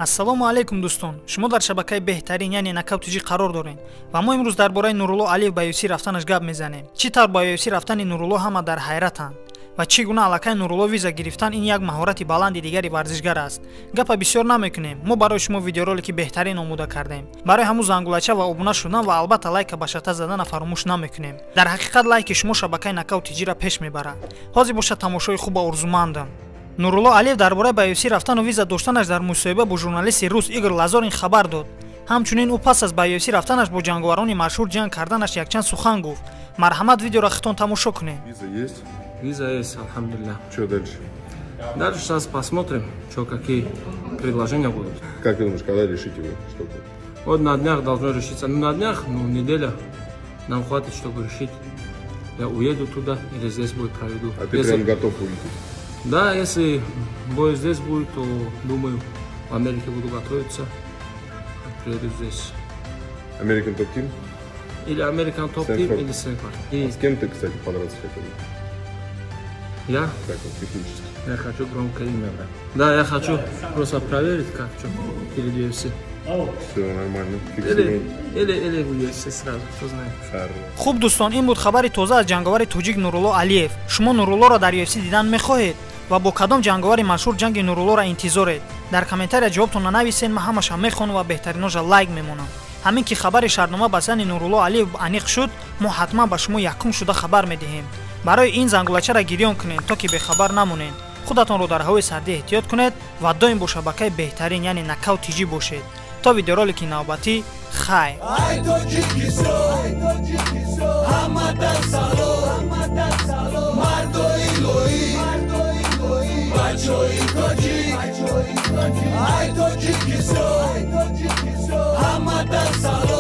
Ассалому алайкум, дӯстон. Шумо дар шабакаи беҳтарин, яъне Нокаут ТЖ, қарор дорем ва мо имрӯз дар бораи Нурулло Алиев ба UFC рафтанаш гап мезанем. Чӣ тавр ба UFC рафтани Нурулло ҳама дар ҳайратанд ва чӣ гуна аллакай Нурулло виза гирифтан, ин як маҳорати баланди дигари варзишгар аст. Гапа бисёр намекунем, мо барои шумо видеоролики беҳтарин омода кардем. Барои ҳамун зангулача ва обуна шудан ва албатта лайка ба шата задана фаромӯш намекунем. Дар ҳақиқат лайки шумо шабакаи Нокаут ТЖ-ра пеш мебарад. Ҳозир бошад, тамошои хуб орзумандам. Нурулло Алиев дар бораи ба UFC рафтану виза доштанаш дар мусоҳиба бо журналисти рус Игор Лазорин хабар дод. Ҳамчунин ӯ пас аз ба UFC рафтанаш бо ҷанговарони машҳур ҷанг карданаш якчанд сухан гуфт. Марҳамат, видеоро худтон тамошо кунед. Виза есть? Виза есть, алхамдулилля. Что дальше? Дальше сейчас посмотрим, что, какие предложения будут. Как ты думаешь, когда решите вы что-то? Вот на днях должно решиться. Ну, на днях, ну, неделя нам хватит, чтобы решить. Я уеду туда или здесь бой проведу. А ты если прям готов улететь? Да, если бой здесь будет, то, думаю, в Америке буду готовиться. Приеду здесь. American Top Team? Или American Top Team, Сэнфорд. Или Сэнфорд. А И с кем ты, кстати, подраться хотел бы? Я? Так вот, технически. Я хочу громкое имя, брат. Да, я хочу просто проверить, как что, перед UFC. Все нормально. Или, Фиксируем. или в UFC сразу, кто знает. Хорош. Хуб, дӯстон, ин буд хабари тоза аз ҷанговари тоҷик Нурулло Алиев. Шумо Нуруллоро дар UFC дидан мехоҳед ва бо кадом ҷанговари машҳур ҷанги Нуруллоро интизоред? Дар комментария ҷавобтонро нависед, ман ҳамаша мехонам ва беҳтариноша лайк мемонам. Ҳамин ки хабари шартнома бастани Нурулло Алиев аниқ шуд, мо ҳатман ба шумо якум шуда хабар медиҳем. Барои ин зангулачаро гирён кунед, то ки бехабар намонед. Худатонро дар ҳавои сардӣ эҳтиёт кунед ва доим бо шабакаи беҳтарин, яъне Нокаут ТЖ, бошед. То видеоролики навбатӣ, хайр. Ай Тоҷикистон, ҳамада салом, мардои лоӣ, бачои тоҷик. Ай Тоҷикистон, ҳамада салом.